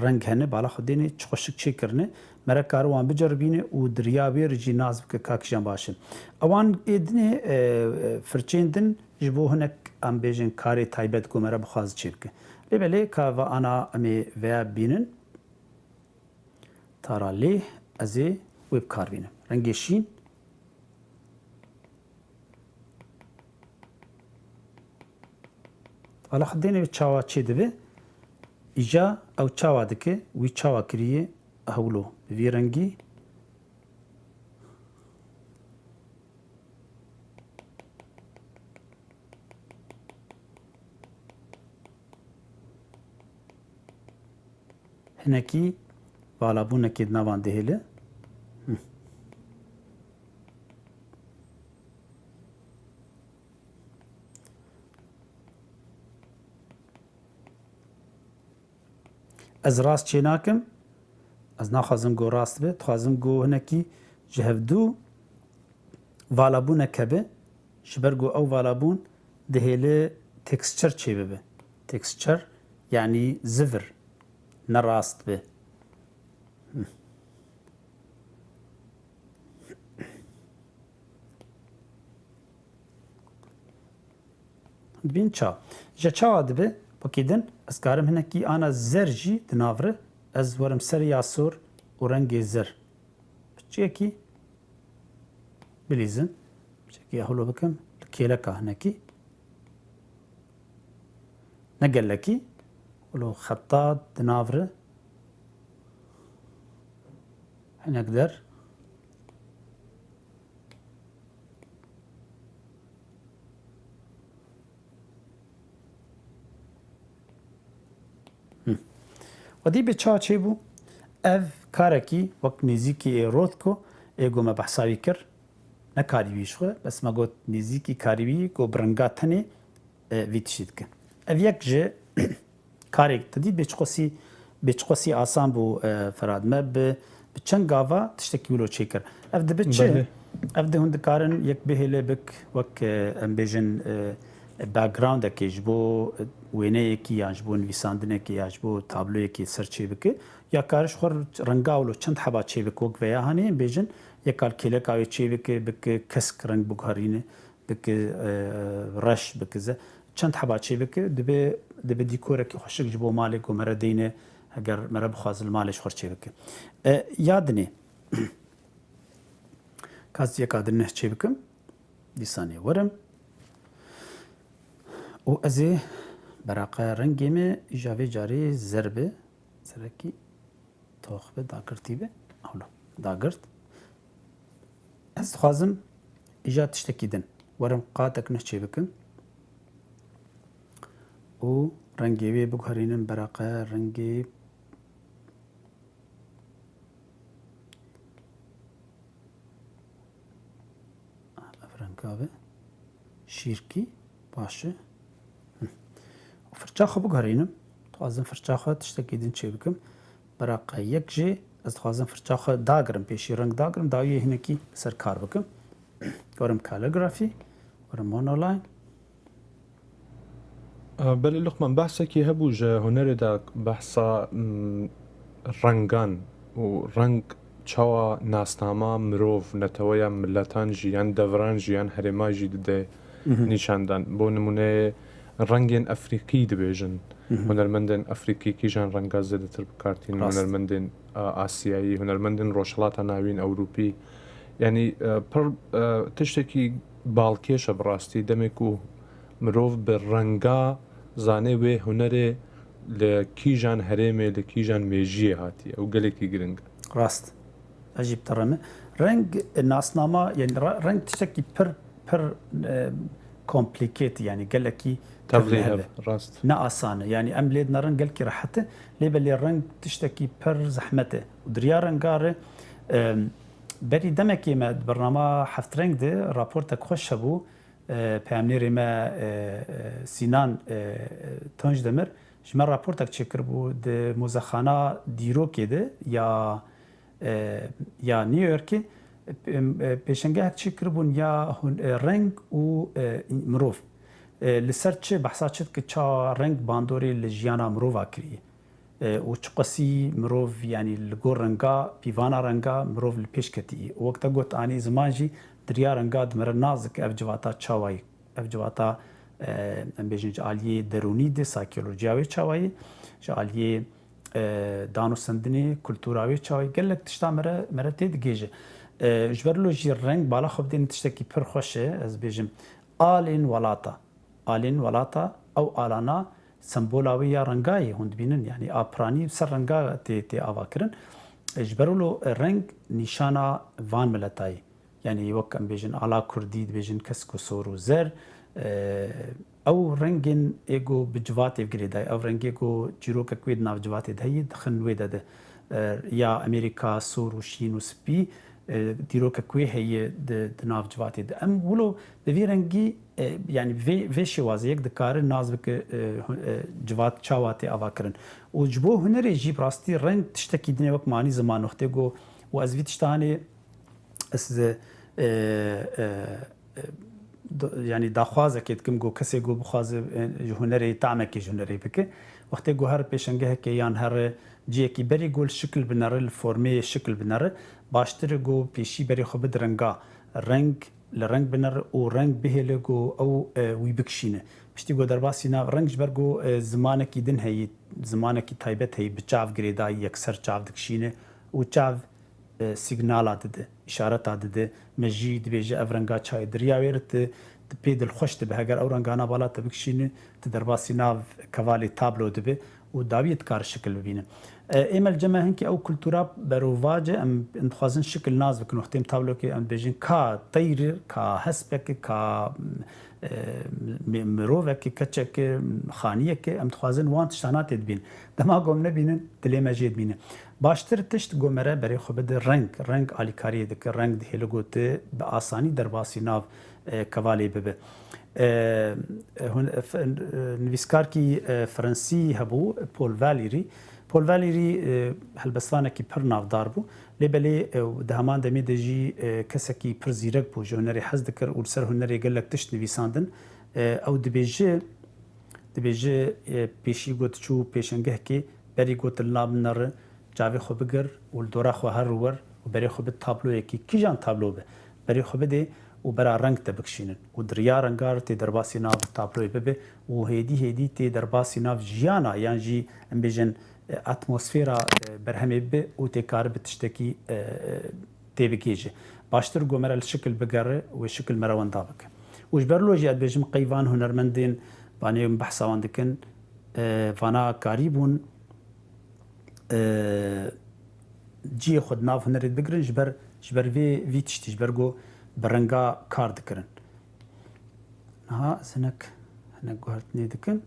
reng hene, bala xwe dêne çi xweşik çêkirine. Me re kare wan biceribîne û di riya wê re jî nas bike ka kîjan baş in. Ewan ê dinê, e, e, firçeyên din ji bo hinek, em bêjin, karê taybet ku me re bixwaze çêbike. Lê belê ka va ana em ê veya bînin. Tara lê ez ê wê bi kar bînim. Rengê şîn. Ala xwe dêne çawa çê dibe, îca ew çawa dike, wî çawa kiriye hewlo bi vî rengî. Hinekî valabûnekê di nava dihêle. Hı. Ez rast çê nakim. Ez naxwazim ku rast be. Dixwazim ku hinekî ji hevdû valabûnek hebe. Ji ber ku ew valabûn dihêle texture çêbibe. Texture, yanî zivir, ne rast be. Hı. Dibîn ça. Ji çawa dibe? Wekî din, ez karim hinekî ana zer jî di nav re, ez werim serê ya sor û rengê zer. Piçekî bilîzin. Piçekî hewlo bikim. Li kêleka hinekî. Ne gelekî. Wilo xeta di nav re. Hinek der. Hı. Xwedî bi ça çêbû? Ev karekî wek nêzîkî ê Rothko, Ê ku me behsa wî kir, ne karî wî ji xwe, bes me got nêzîkî karî wî ku bi ringa tenê, e, vî tiştî dikin. Ev yek ji karê te dî bêçiqosî, bêçiqosî asan bû, e, Ferhat. Me bi, bi çend gava tiştekî wilo çêkir. Ev dibe çi? Belê. Ev di hûn dikarin yek bihêle bik wek, e, em bêjin, e, backgroundekê ji bo wêneyekî yan ji bo nivîsandinekê ya ji bo tabloyekê ser çê bike. Ya kar ji xwe ringa wilo çend heba çê bike wek veya hanê em bêjin yek kal kêleka wê çê bike, bike kesk reng biguherîne, bike, e, reş bike ze. Çend heba çê bike, dibe, dibe dîkorekî xweşik ji bo malê ku mere deyne, heger mere bixwaze li malê ji xwe çê bike. E, ya dinê, kas yeka din neh çê bikim, dîsanê werim. Û ez ê beraqe rengê me îja vê carê zer be, zerekî tox be, dagirtî be. Hewlo, dagirt. Ez dixwazim îja tiştekî din. Werim qatek neh çê bikim. Û rengê wê biguherînim beraqe rengê Ev renga be şîrkî baş e. Hı. Firça xwe biguherînim. Dixwazim firça xwe tiştekî din çê bikim. Beraqe yek jê ez dixwazim firça xwe dagirim, pêşî reng dagirim, dawiyê hinekî ser kar bikim. Werim calligraphy, werim monoline. Belê Luqman, behsekî hebû ji hunerê de behsa, mm, rengan û reng çawa nasnama mirov, neteweya miletan jî, yan deviran jî, yan herêma jî dide Mhm. nîşandan. Bo nimûne rengên Efrîqî dibêjin. Mhm. Hunermendên Efrîqî kîjan renga zêdetir bi kar tînin? Rast. Hunermendên, a, Asiyayî, hunermendên Rojhilata Navîn, Ewropî. Yanî, e, pir, e, tiştekî balkêş e bi rastî. Demê ku mirov bi renga zane wê hunerê li kîjan herêmê, li kîjan mêjiyê hatiye. Ew gelekî giring e. Rast. Ez jî bi te re me. Reng, e, nasnama, yani ra-, reng tiştekî pir, pir, e, complicated, yani gelekî Tevlî tevlihev hev, e. Rast. Ne asan e. Yani em lê dinerin gelkî rehet e. Lê belê reng tiştekî pir zehmet e. Û di riya renga re, e, berî demekê me di bernama Heft Reng de raportek xweş hebû. E, peyamnêrê me, e, e, Sînan, e, e, Tunçdemir ji me raportek çêkiribû di muzexana dîrokê de ya, e, ya New Yorkê, e, e, pêşengehek çêkiribûn ya hûn, e, reng û, e, mirov. E, li ser çi, behsa çi dike, çawa reng bandorê li jiyana mirova kiriye? E, û çiqasî mirov, yanî li gor renga, pîvana renga mirov li pêş ketî. Û wek te got, anî ziman jî di riya renga di me re nas dike ev civata çawa ye. Ev civata, e, em bêjin ji aliyê derûnî de, saykolojiya wê çawa ye, ji aliyê, e, danûstendinê, kultura wê çawa ye, gelek tişta me re, me re tê digihêje. E, ji ber wilo jî reng bala xwe bidên tiştekî pir xweş e, ez bêjim, alên welata. Alên welata, ew alana sembola wê ya renga ye, hûn dibînin, yanî a piranî ser renga tê, tê avakirin. E, ji ber wilo reng nîşana van mileta ye. Yanî wek em bêjin ala kurdî dibêjin kesk û sor û zer. E, ew rengên ê ku bi civatê girêdayî, ew rengê ku çîrokek wê di nav civatê de heye, dixin wê de de. E, ya Amerîka sor û şîn û spî, e, dîrokek wê heye di, di nav civatê de. Em wilo bi vî rengî, e, yanî vê, vê şêwazê yek dikare nas bike, e, hu-, e, civat çawa tê avakirin. Û ji bo hunerê jî bi rastî reng tiştekî din e wek manî ziman wextê ku û ez vî tiştanê ez, e, e, e, do-, yanî daxwazekê dikim ku kesê ku bixwaze, e, ji hunerê tamekê ji hunerê bike. Wextê ku her pêşengehekê yan her ciyekî berî ku li şikil binere, li formê şikil binere, baştir e ku pêşî berê xwe bide renga. Reng li reng binere û reng bihêle ku ew, e, wî bikişîne. Piştî ku derbasî nav reng ji ber ku, e, zimanekî din heyî, zimanekî taybet heyî, bi çav girêdayî, yekser çav dikişîne û çav, e, sîgnala dide, îşareta dide. Me jî dibêje ev renga çayê di riya wê re tu, tu pê dilxweş dibe. Heger ew rengana bala te bikişîne, tu derbasî nav kevalê tablo dibe û dawiyê dikare şikil bibîne. E, ê me li cem me hinkî ew kultura berovac e, em, em dixwazin şikil nas bikin. Wextê em tablokê em dibêjin ka teyr, ka hespek, ka, e, mi-, mirovek, keçek, xaniyek, em dixwazin wan tiştana tê dibîn. Dema ku em nebînin, dilê me jê dibîne. Baştir tişt go mere berê xwe bide reng. Reng alîkariyê dike, reng dihêle go tu bi asanî derbasî nav, e, kevalê bibe. E, hun-, f-, e, nivîskarkî, e, Fransî hebû, Paul Valéry. Paul Valéry, e, helbestvanekî pir navdar bû. Lê belê, e, di heman demê de jî, e, kesekî pir zîrek bû, ji hunerê hez dikir û li ser hunerê gelek tişt nivîsandin. E, ew dibêje, dibêje, e, pêşî got çû pêşengehkê, berî got li nav min nere, çavê xwe bigir û li dora xwe her wer û berê xwe bid tabloyekî, kîjan tablo be, berê xwe bidê û bera reng te bikişînin û di riya renga re tê derbasî nav tabloyê bibe û hêdî hêdî tê derbasî nav jiyana yan jî em bêjin, e, atmosfera, e, berhemê bibe û tê karibe tiştekî, e, e, tê bigihêje. Baştir go mere li şikil bigere wê şikil mere wenda bike. Û ji ber lo jî ez dibêjim qey van hunermendên vanê min behsa wan dikin, e, vana karîbûn, e, cihê xwe di nav hunerê de bigirin, ji ber, ji ber vê, vî tiştî, ji ber ku bi renga kar dikirin. Niha ez hinek, hinek guhertinê dikim.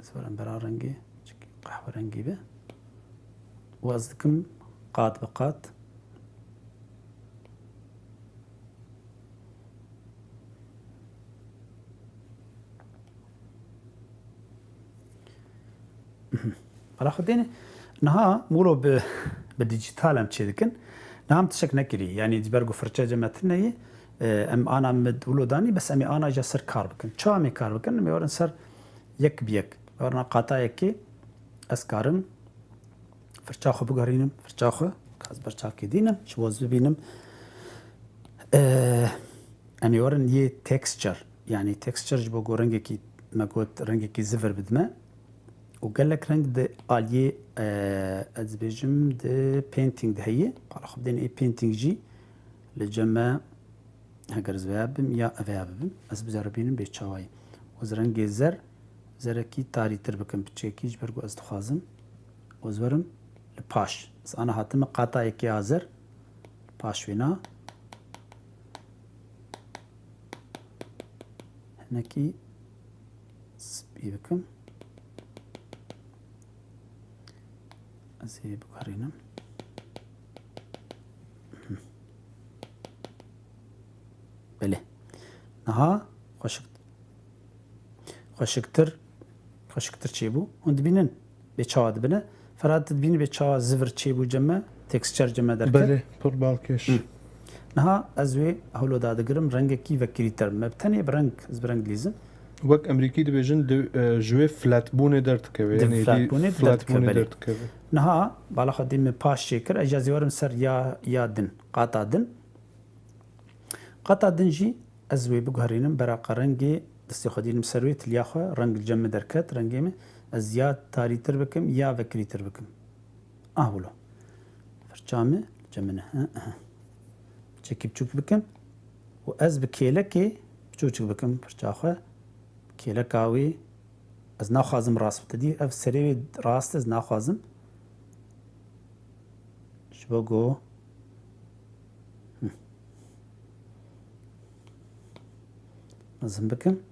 Ez werim bera rengê, çikî qehwerengî be. Û ez dikim qat bi qat. Bala xwe dêne. Niha mûlo bi, bi dijital em çê dikin. Niha em tiştek nekirî. Yanî ji ber ku firçe cem me tune ye, e, em ana me wilo danî, bes em ê ana ji ser kar bikin. Çawa em ê kar bikin? Em ê werin ser yek bi yek. Werna qata yekê ez karim firça xwe bigerînim, firça xwe, ka ez ber çavkê dînim, ji bo ez bibînim. E, em ê werin yê texture. Yanî texture ji bo ku rengekî, me got rengekî zivir bidime. Û gelek reng di aliyê, e, ez dibêjim di painting de heye. Qala xwe bidên ê painting jî li cem me, heger ez veya bim ya eveya bibim, ez biceribînim bê çawayî. Û ez rengê zer, zerekî tarîtir bikim, piçekî ji ber ku ez dixwazim. Û ez werim li paş. Ez ana hatime qata yekê hazir. Paş wêna. Hinekî spî bikim. Ez ê biguherînim. Belê. Niha xweşik, xweşiktir, xweşiktir çêbû. Hûn dibînin bê çawa dibine. Ferhat, tu dibînî bê çawa zivir çêbû cem me, texture cem me derket. Belê, pir balkêş. Hı. Niha ez wê hewlo dadigirim, rengekî vekirîtir. Me bi tenê bi reng, ez bi reng dilîzim. Wek Emerîkî dibêjin, di, e, ji wê flatbûnê derdikeve. Di yanî flatbûnê derdikeve, belê. Niha bala xwe dî min paş çêkir, ez jî ez ê werim ser ya, ya din, qata din. Qata din jî ez wê biguherînim, beraqa rengê destê xwe dînim ser wê, tiliya xwe, reng li cem min derket, rengê min, ez ya tarîtir bikim, ya vekirîtir bikim. Ah wilo. Firça min li cem min e. Hi, hi. Çekî biçûk bikim û ez bi kêlekê biçûçik bikim firça xwe. Kêleka wê ez naxwazim rast bite. Dî ev serê wê rast e, ez naxwazim. Ji bo ku, hı. Mezin bikim.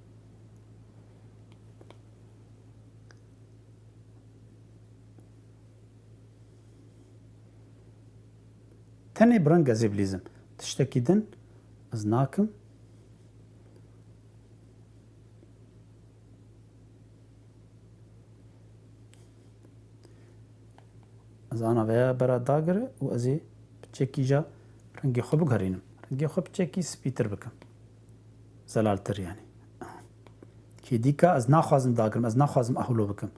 Tenê bi reng ez ê bilîzim. Tiştekî din ez nakim. Ez ana veya bera dagire û ez ê piçekî ja rengê xwe biguherînim. Rengê xwe piçekî spîtir bikim. Zelaltir yanî. Hêdîka ez naxwazim dagirim, ez naxwazim ahlo bikim.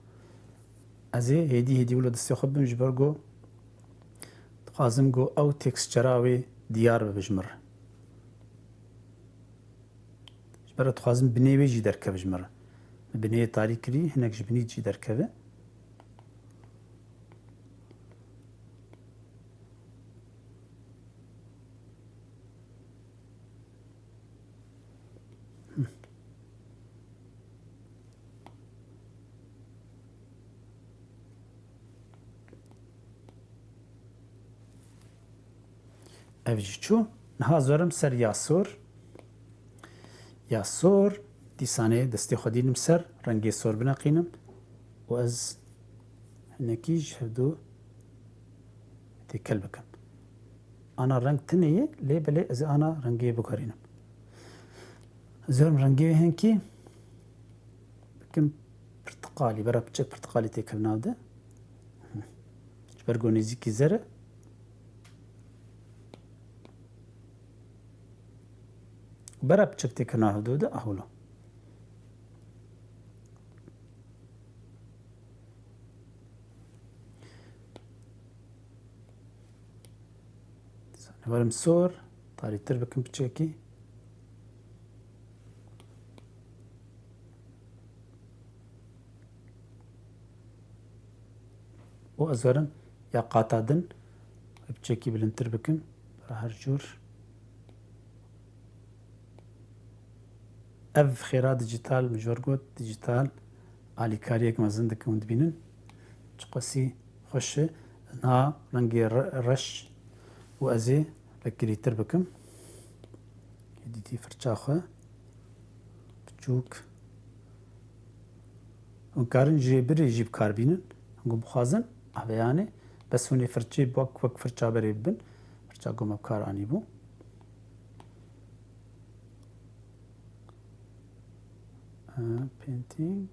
Ez ê hêdî hêdî wilo destê xwe bim ji ber ku dixwazim ku ew textura wê diyar bibe ji min re. Ji ber dixwazim binê wê jî derkeve ji min re. Binê tarî kirî, hinek ji binî jî derkeve. Ev jî çû. Niha zorim ser ya sor. Ya sor, dîsanê destê xwe dînim ser, rengê sor bineqînim û ez hinekî ji hevdu têkel bikim. Ana reng tune ye, lê belê ez ê ana rengê biguherînim. Ez ê rengê wê hinkî bikim pirtiqalî, bera piçek pirtiqalî têkevin nav de. Ji ber ku nêzîkî zer e. Bera piçek têkevin nav de, ahûlo. Werim sor, tarîtir bikim piçekî. Û ez werim ya qata din piçekî bilindtir bikim. Bera her cûr. Ev xêra dîjîtal, min ji we re got, dîjîtal alîkariyek mezin dike, hûn dibînin. Çiqasî xweş e. Niha rengê re-, reş û ez ê vekirîtir bikim. Dîtî firça xwe. Piçûk. Hûn karin jêbirê jî bi kar bînin. Hûn bixwazin, ev e yanê. Bes hûn ê firçê wek, wek firça berê bibin. Firça ku me bi kar anîbû. Ee, painting.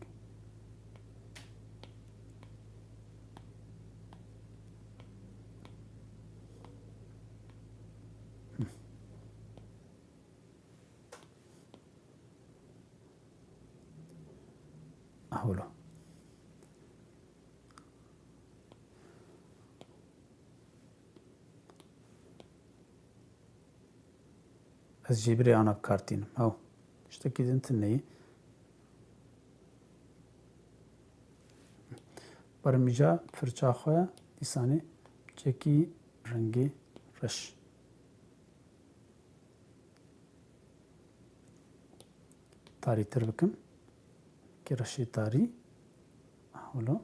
Ahûlo. Ez jêbirê ana bi kar tînim. Hew. Tiştekî din tune ye. Werim îja firça xwe dîsanê çekî rengê reş. Tarîtir bikim. Ki reşê tarî. Wilo.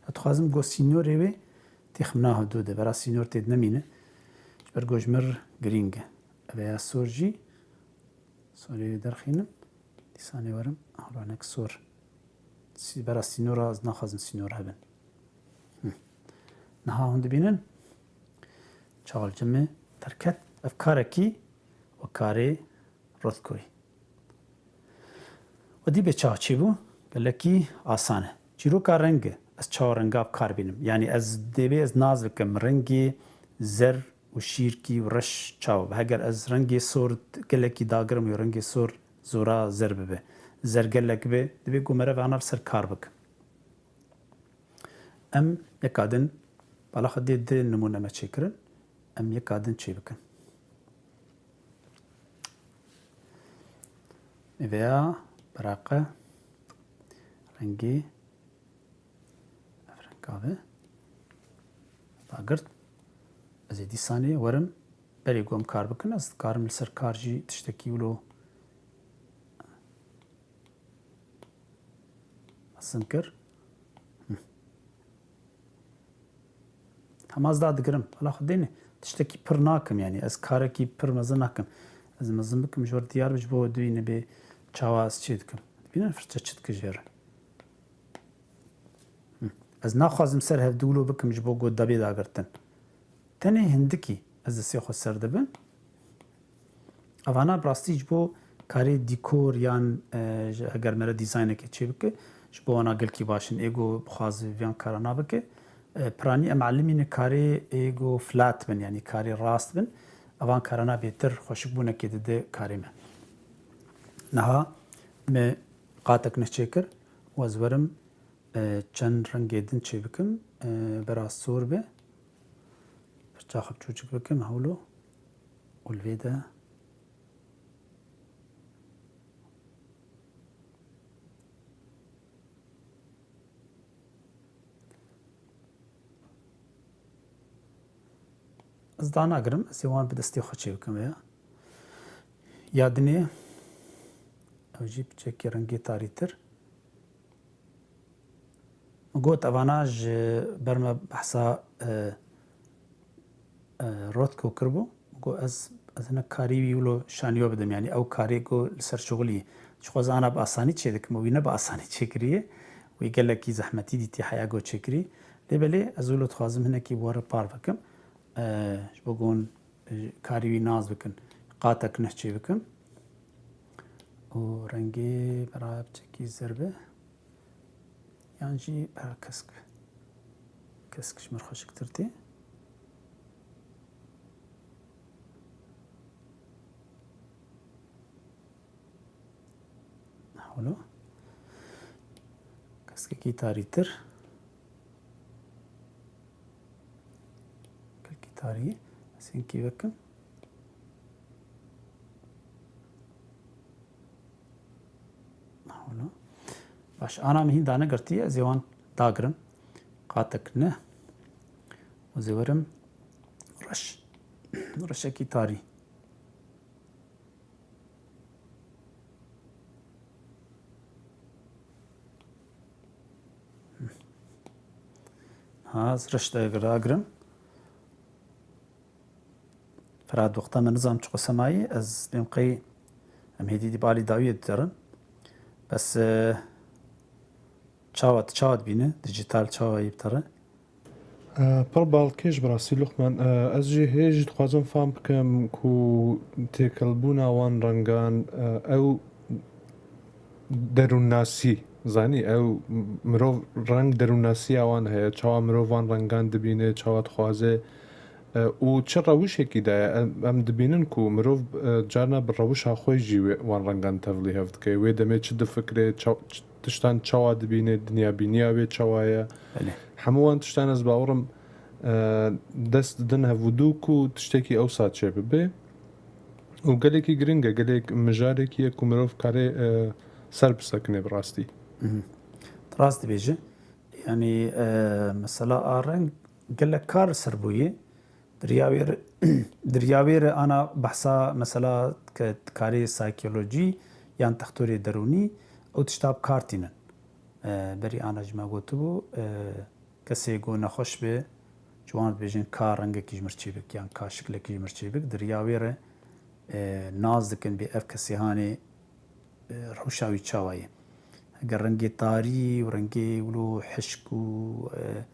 Ez dixwazim go sînorê wê têximna hevdû de. Bera sînor tê nemîne. Ji ber go ji mir girîng e. Ev ya sor jî. Sorê wê derxînim. Dîsanê werim. Ahlonek sor. Sî-, bera sînora ez naxwazim sînor hebin. Hı. Niha hûn dibînin. Çaxal cimê derket. Ev karekî we karê Rothkoyî. Û dî bê çawa çêbû? Gelekî asan e. Çîroka reng e. Ez çawa renga bi kar bînim? Yanî ez dê bê ez nas bikim rengê zer û şîrkî û reş çawa be. Heger ez rengê sor gelekî dagirim û rengê sor zora zer bibe. Zer gelek be, dibê ku meriv ana li ser kar bikim. Em yeka din, bala xwe dê di nimûne me çêkirin. Em yeka din çê bikin. Vêya biraqe rengê ev renga be dagirt. Ez ê dîsanê werim berê ku em kar bikin, ez dikarim li ser kar jî tiştekî wilo mezin kir. Hı. Hema ez da digirim. Ala xwe dêne. Tiştekî pir nakim, yanî ez karekî pir mezin nakim. Ez mezin bikim, ji we re diyar be, ji bo we dibîne bê çawa ez çê dikim. Dibînin firçe çi dike jê re. Hı. Ez naxwazim ser hevdû wilo bikim ji bo ku debê dagirtin. Tenê hindikî ez destê xwe ser dibim. Evana bi rastî ji bo karê dîkor yan, e, ji, heger mere dîzaynekê çêbike, ji bo wana gelkî baş in. Ê ku bixwaze viyan karana bike, e, piranî em elimîne karê ê ku flat bin, yanî karê rast bin. Evan karana bêtir xweşikbûnekê dide karê me. Niha me qatek ne çêkir û ez werim, e, çend rengê din çêbikim, e, bera sor be. Pirça xwe çûçik bikim, hewlo. Û li vê de ez danagirim, ez ê wan bi destê xwe çêbikim ya. Ya dinê, ew jî piçekî rengê tarîtir. Min got, evana ji ber me behsa, e, e, Rothko kiribû. Min got, ez, ez hinek karî wî wilo şaniyo bidim. Yanî ew karê ku li ser şixulî. Ji xwe zana bi asanî çê dikim û wî ne bi asanî çêkiriye. Wî gelekî zehmetî dîtî heya ku çêkirî. Lê belê ez wilo dixwazim hinekî bi we re parve kim. E, ji bo ku hûn, e, karî wî nas bikin. Qatek neh çê bikim. Û rengê bera biçekî zer be. Yan jî bera kesk be. Kesk ji min xweşiktir tê. Hewlo. Keskekî tarîtir. Keskekî tarî. Ez hinkî vekim. Hewlo. Baş, ana min hîn danegirtiye, ez ê wan dagirim. Qatek ne. Ez ê werim reş. Reşekî tarî. Ha, ez reş dagirim. Ferhat, wexta me nizam çiqo semayî, ez lêm qey em hêdî dî balî dawiyê diterin. Bes, e, çawa, tu çawa dibîne? Dijital çawa yê bitere? E, pir balkêş bi rastî Luqman. E, ez jî hê jî dixwazim fam bikim ku têkilbûna wan rengan, e, ew derûnnasî, zanî, ew mirov reng derûnnasiya wan heye, çawa mirov van rengan dibîne, çawa dixwaze, e, û çi rewişekî de ye. Em, em dibînin ku mirov, e, carna bi rewişa xwe jî wê, wan rengan tevlîhev dike. Wê demê çi difikire, ça-, ç-, tiştan çawa dibîne, dinyabîniya wê çawa ye. Belê. Hemû wan tiştan ez bawer im, e, dest didin hevûdû ku tiştekî ewsa çêbibe. Û gelekî giring e, gelek mijarekî ye ku mirov kare, e, ser bisekine bi rastî. Mhm. Tu rast dibêjî. Yanî, e, mesela a reng gelek kar li ser bûye. Di riya wê re, di riya wê re ana behsa mesela ke karê saykolojî yan textorê derûnî ew tişta bi kar tînin. E, berî ana jî me gotibû, e, kesê ku nexweş be, ji wan dibêjin ka rengekî ji mir çêbik yan ka şiklekî ji mir çêbik, di riya wê re, e, nas dikin bê ev kesê hanê, e, rewşa wî çawa ye. Heger rengê tarî û rengê wilo hişk û, e,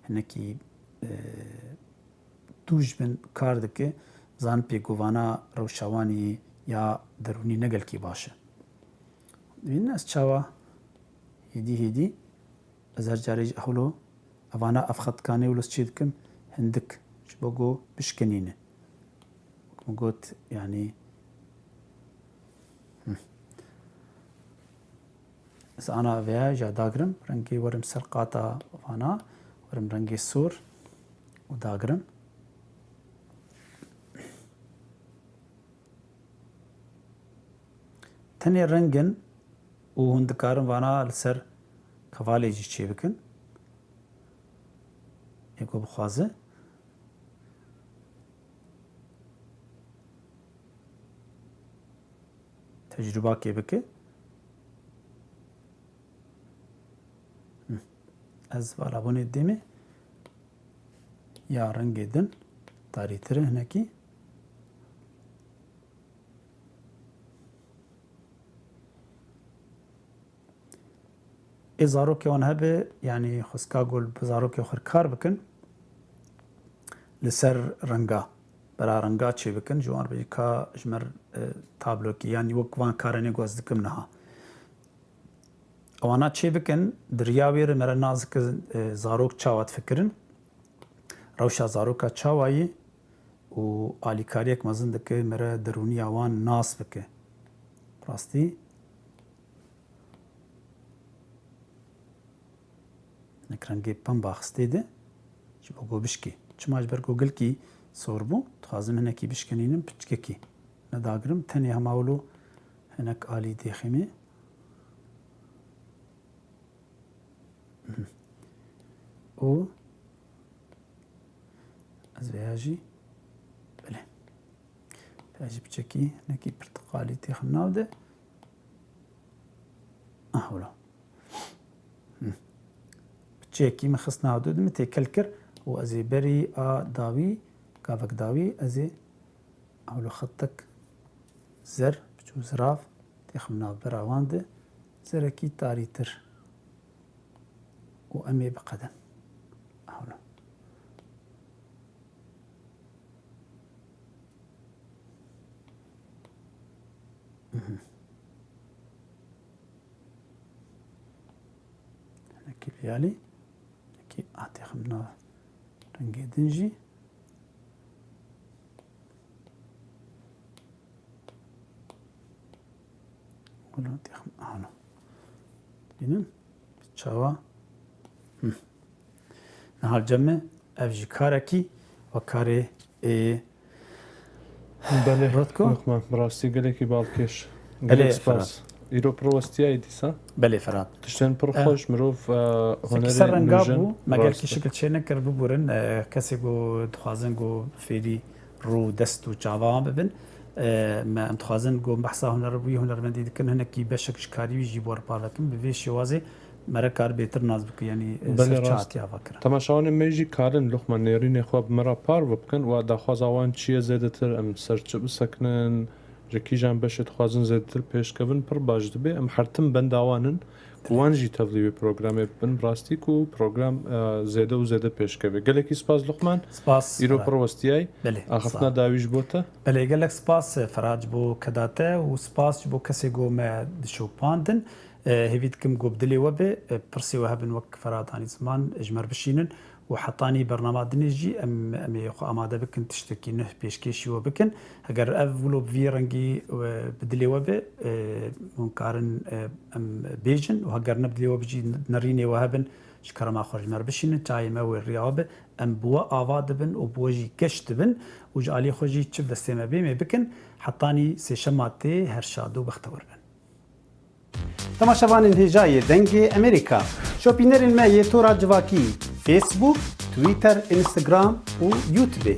hinekî, e, tûj bin kar dike, zan pêkovana rewşa wan yê ya derûnî ne gelkî baş e. Dibînin ez çawa hêdî hêdî Ez her carê jî hewlo evana ev xetkanê wilo çê dikim, hindik ji bo ku bişkenîne. Wek min got, yanî, hmm. Ez ana veya ja dagirim, rengê werim ser qata vana, werim rengê sor û dagirim. Tenê rengin û hûn dikarin vana li ser kevalê jî çêbikin. Ê ku bixwaze. Tecrûbakê bike. Hı. Ez vala bûnê dê me ya rengê din tarîtir e hinekî. Ê zarokê wan hebe, yanî xwestka ku bi zarokê xwe kar bikin, li ser renga, bera renga çê bikin, ji wan re ka ji me re, e, tablokî, yanî wek van karanê ku ez dikim niha. Ewana çê bikin, di riya wê re me re nas dike, e, zarok çawa difikirin, rewşa zaroka çawa ye û alîkariyek mezin dike me re derûniya wan nas bike. Rastî, hinek rengê pemba xistê de, ji bo ku bişkê. Çima ji ber ku gilkî sor bû, dixwazim hinekî bişkenînim, piçkekî nedagirim, tenê hema wilo hinek alî dêxîmê. Û ez vêya jî, belê. Vêya jî piçekî, hinekî pirtiqalî têxim nav de. Ah, wilo. Hı. Piçekî min xist nav de, min têkel kir û ez ê berî a dawî, gavek dawî, ez ê Ewlo xetek zer, piçû zirav, têxim navbera wan de, zerekî tarîtir. û em ê biqedin. Hewlo. Mhm. Hinekî liyalî, hinekî hatê xim nav rengê din jî. Wilo têxim ana. Dibînin çawa? Hı. Niha cem me ev jî karekî we karê ê Belê, Rotko? Luqman, bi rastî gelekî balkêş. Belê, Gelek spas. Îro pir westiyayî dîsa. Belê Ferhat. Tiştên pir Eh. xweş, mirov, e, Seki hunerê ser renga nûjen, bû, me gelkî rast e. Şikil çê nekir, biburin, e, kesê ku dixwazin ku fêrî rû, dest û çava wan bibin. E, me em dixwazin ku behsa huner bûyî hunermendî dikin, hinekî beşek ji karî wî jî bi we re parve kim. Bi vê şêwazê me re kar bêtir nas bike, yanî, e, Belê, ser çi rast. Hatiye ava kirin. Temaşevanên me jî karin Luqman nêrînê xwe bi me re parve bikin, wa daxwaza wan çi ye zêdetir, em ser çi bisekinin, ji kîjan beşê dixwazin zêdetir pêşkevin, pir baş dibe. Em her tim benda wan in. Wan jî tevlî wê programê bibin. Bi rastî ku program, e, zêde û zêde pêşkeve. Gelekî spas Luqman. Spas, Îro Ferhat. Pir westiyayî. Belê, Axiftina sağ ol. Dawî ji bo te. Belê, gelek spas, e, Ferhat, ji bo keda te û spas ji bo kesê ku me dişopandin. E, hêvî dikim ku bi dilê we be, e, pirsê we hebin wek Ferhat anî ziman, ji me re bişînin. Û hetanî bernama dinê jî em, em ê xwe amade bikin, tiştekî nuh pêşkêşî we bikin. Heger ev wilo bi vî rengî, e, bi dilê we be, e, hûn karin, e, em bêjin û heger ne bi dilê we be jî nerînê we hebin, ji kerema xwe ji me re bişînin, çayê me wê riya we be. Em bi we ava dibin û bi we jî geş dibin û ji alî xwe jî çi bi destê me bê, em ê bikin. Hetanî sêşema tê, her şad û bextewir bin. Temaşevanên hêja yê Dengê Emerîka, şopînerên me yê tora civakî, Facebook, Twitter, Instagram û YouTube.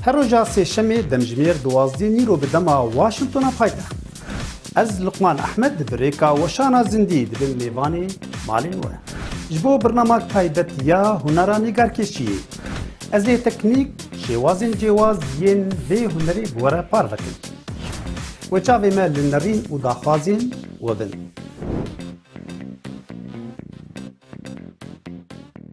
Her roja sêşemê demjimêr duwazdeh nîro bi dema Washingtona paytext. Ez Luqman Ehmed bi rêka weşana zindî dibim mêvanê malên we. Ji bo birnamak taybet ya hunera nîgarkêşiyê. Ez ê teknîk, şêwazên cêwaz yên vê hunerê bi we re parve kim. Wê çavê me li nerîn û daxwazên we bin.